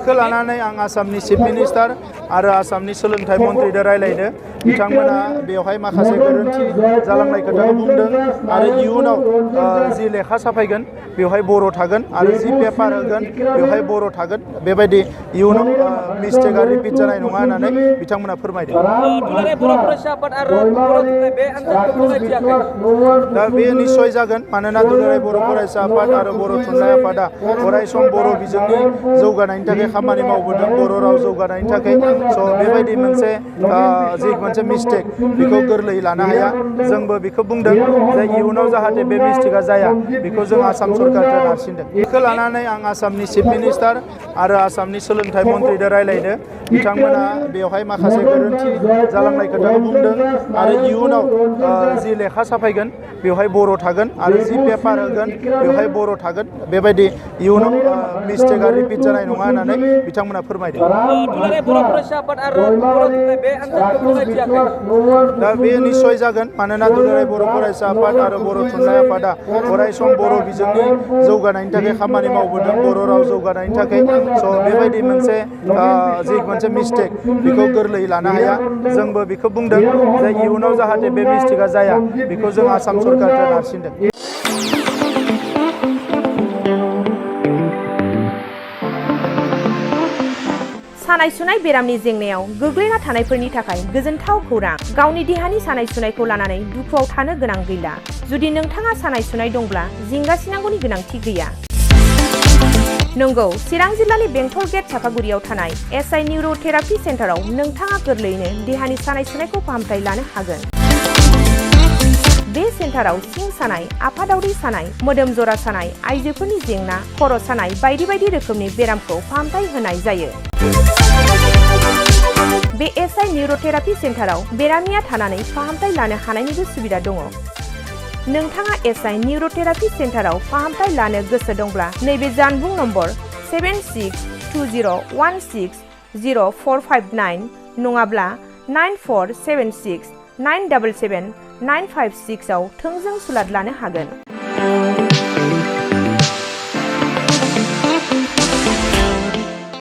बेखौ लानानै आं आसामनि चिफ मिनिस्टार आरो आसामनि सोलोंथाइ मन्थ्रिजों रायलायदों। बिथांमोना बेवहाय माखासे गोरोन्थि जालांनाय खोथाखौ बुंदों आरो इयुनाव जि लेखा साफायगोन बेवहाय बर' थागोन आरो जि पेपार होगोन बेवहाय बर' थागोन। बेबायदि इयुनाव मिस्टेकआ रिपिट जानाय नङा होननानै बिथांमोना फोरमायदों। दा बे निस्सय जागोन, मानोना दुलाराय बर' फरायसा आफाद आरो बर' थुनलाइ आफादा अरायसम बर' बिजोंनि जौगानायनि थाखाय खामानि मावबोदों, बर' राव जौगानायनि थाखाय। स' बेबायदि मोनसे जि मोनसे मिस्टेक बेखौ गोरलैयै लानो हाया। जोंबो बेखौ बुंदों जे इयुनाव जाहाथे बे मिस्टेकआ जाया बेखौ जों आसाम सरकारजों नारसिनदों। बेखौ लानानै आं आसामनि चिफ मिनिस्टार आरो आसामनि सोलोंथाइ मन्थ्रिजों रायलायदों। बिथांमोना बेवहाय माखासे गोरोन्थि जालांनाय खोथाखौ बुंदों आरो इयुनाव जि लेखा साफायगोन बेवहाय बर' थागोन आरो जि पेपार होगोन बेवहाय बर' थागोन। बेबायदि इयुनाव मिस्टेकआ रिपिट जानाय नङा होननानै बिथांमोना फोरमायदों। दा बे निस्सय जागोन, मानोना दुलाराय बर' फरायसा आफाद आरो बर' थुनलाइ आफादा अरायसम बर' बिजोंनि जौगानायनि थाखाय खामानि मावबोदों, बर' राव जौगानायनि थाखाय। स' बेबायदि मोनसे जि मोनसे मिस्टेक बेखौ गोरलैयै लानो हाया। जोंबो बेखौ बुंदों जे इयुनाव जाहाथे बे मिस्टेकआ जाया बेखौ जों आसाम सरकारजों नारसिनदों। सानाय सुनाय बेरामनि जेंनायाव गोग्लैना थानायफोरनि थाखाय गोजोनथाव खौरां। गावनि देहानि सानाय सुनायखौ लानानै दुखुआव थानो गोनां गैला। जुदि नोंथाङा सानाय सुनाय दंब्ला जिंगासिनांगौनि गोनांथि गैया। नंगौ, चिरां जिल्लानि बेंटल गेट चापागुरियाव थानाय एसआइ निउर'थेरापि सेन्टाराव नोंथाङा गोरलैयैनो देहानि सानाय सुनायखौ फाहामथाय लानो हागोन। बे सेन्टाराव सिं सानाय, आफादावरि सानाय, मोदोम जरा सानाय, आइजोफोरनि जेंना, खर' सानाय बायदि बायदि रोखोमनि बेरामखौ फाहामथाय होनाय जायो। बे एसआइ निउर'थेरापि सेन्टाराव बेरामिया थानानै फाहामथाय लानो हानायनिबो सुबिदा दङ। नोंथाङा एसआइ निउर'थेरापि सेन्टाराव फाहामथाय लानो गोसो दंब्ला नैबे जानबुं नम्बर 7620160459 नङाब्ला 9476977956 आव थोंजों सुलाद लानो हागोन।